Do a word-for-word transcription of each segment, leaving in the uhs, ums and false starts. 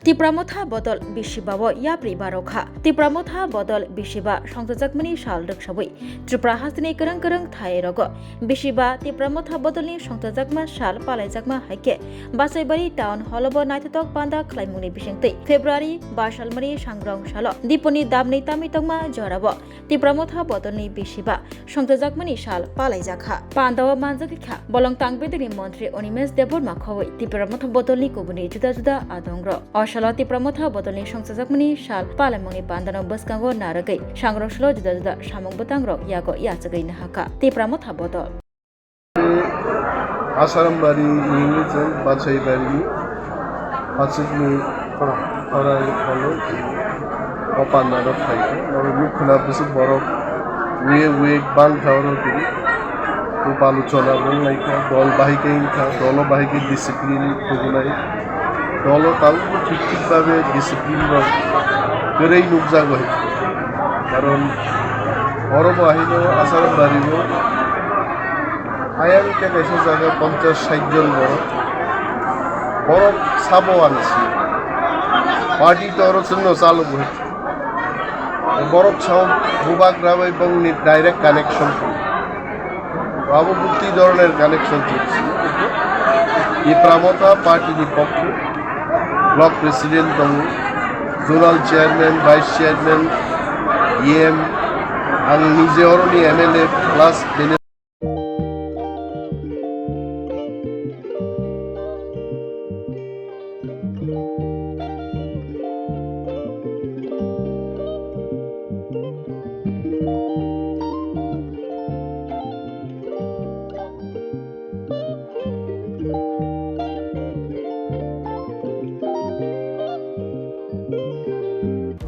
Tipra Motha bodol bisiba o yapri ba rokha. Tipra Motha bodol bisiba songchajakmani sal rwksawi Tripura hasteni kwrwng kwrwng thai rogo bisiba Tipra Motha bodolni songchajakma sal palaijakma hai khe Basaibari Town Hall o bo naithothok panda khlaimungni bisingtwi February basalmani sangrong salo Diponi damni tamwi tongma jorao Tipra Motha bodolni bisiba songchajakmani sal palaijakha. Pandao manjak kha Bolong Tang Bedekni Montri Animesh Debbarma khobwi Tipra Motha bodolni kubuni juda juda adongrok. O salo Tipra Motha bodolni songchajakmani sal palaimungni pandano bwskango narwgwi sangrong salo juda juda samung bwtangrok yago yachagwi nahakha Tipra Motha bodol. Asarambari ni chwng Basaibari ni hachukni khorang khorang khalo o panda no phaikha. Oro nukhuna bwswk borok wi wi bangkha oro tini. Bo baluchona wnglaikha, dol bahai khe wngkha, dolo bahai khe discipline tugunai. Dolo tabukbo thik thik babe discipline rok kwrwi nukjago hai. Karon oro bo ahino Asarambari o ayang khe kaisa jaga ponchash sait jon borok, borok sabo ani si party to oro chwngno chalogo hai. Borok sao bubagra bai bongni direct connection tongo. Abo bukti dhoroner connection chwngsi. Tipra Motha party ni pokhe block president tongo, zonal chairman, vice chairman, E M, ang nije oroni M L A plus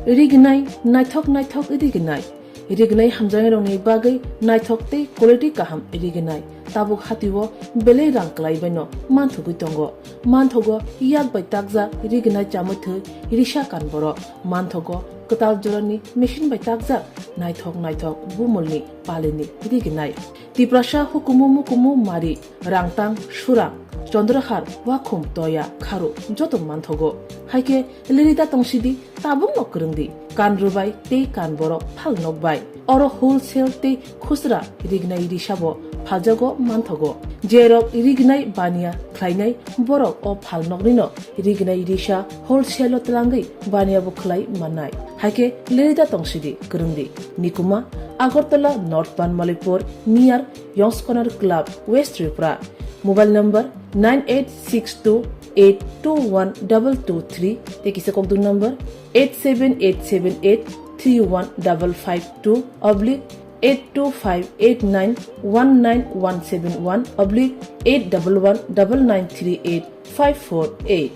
Rignai, naithok naithok rignai. Rignai hamjaknairokni bagwi naithok tei quality kaham rignai. Tabuk hatio belai rang kwlai baino manthogwi tongo. Manthogo yak bai takjak rignai chamwi thwi risa kan borok. Manthogo kwtal jorani machine bai takjak naithok naithok bumulni palini rignai. Tiprasa hukumu mukumu mari, rangtang, surang, chondrahar, wakhum, toya, kharu joto manthogo. Haikhe lirida tongsidi tabukno kwrwngdi, kan rwbai tei kan borok phal nokbai. Oro wholesale tei khusra rignai risabo phaljago manthogo. Jerok rignai baniya khlainai borok o phal noknino rignai risa wholesale o twlangwi baniya bo khlai mannai. Haikhe lirida tongsidi kwrwngdi. Nikuma, Agartala North Banmalipur, near Yongskonar Club, West Tripura. Mobile number nine eight six two eight two one double two three, tei kisa kokdung number eight seven eight seven eight three one double five two oblique eight two five eight nine one nine one seven one oblique eight double one double nine three eight five four eight.